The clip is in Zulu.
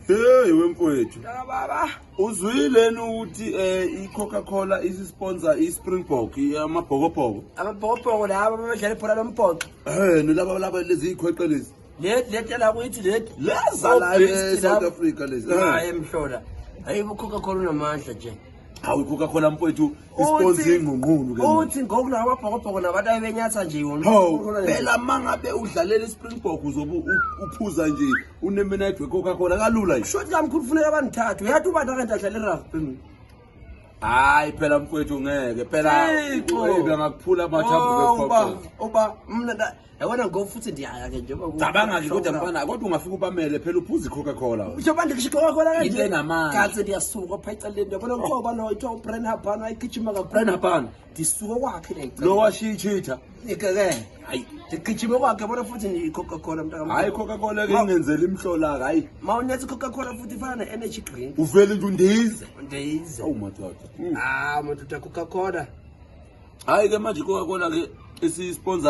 Hey wemfowethu. Baba. Uzwile ukuthi iCoca-Cola isisponsor iSpringbok amabhokobhoko. Amabhokobhoko laba abadlala ibhola lombhoxo. Nolaba laba lezi ikhweqe lezi. Leti la kuyithi leti. Leza la eSouth Africa lezi. Hayi mhlola. Hayi, uCoca-Cola unamandla nje. Hawu, iCoca-Cola mfowethu isponsor ingqungqulu ke. Uthi ngokulawa amabhokobhoko nabantu abebenyatha nje yona. Hawu, phela mangabe udlalela iSpringbok uzobe uphuza nje uneminite weCoca-Cola kalula nje. Shothi kamkhulu, funeka abanithathu. Uyathi ubani akade adlala irugby? Hayi phela mfowethu, ngeke phela. Thixo. Hey, bengakuphula amathambo. Uba beCoca. uba mna yabona ngoku futhi ndiyaya ke njengoba Cabanga ke kodwa mfana, kodwa ungafika ubamele phela uphuza iCoca-Cola. Njengoba ndisho Coca-Cola kanje. Into enamandla. Kanti ndiyasuka pha ecaleni. Yabona kuthiwa lo ithiwa uBrian Habana, ayigijima kakhulu. Brian Habana. Ndisuka kwakhe la. Lo washiya icheetah. Ke. Hayi. Ndigijime kwakhe, yabona futhi ni-Coca-Cola mntaka. Hayi, Coca-Cola ke ingenzela imhlola, hayi. Ma unetha i-Coca-Cola futhi ifana ne-energy drink. Uvele nje undize. Ndize. Awu madoda. Ah madoda, Coca-Cola. Hayi ke manje iCoca-Cola ke isisponsor.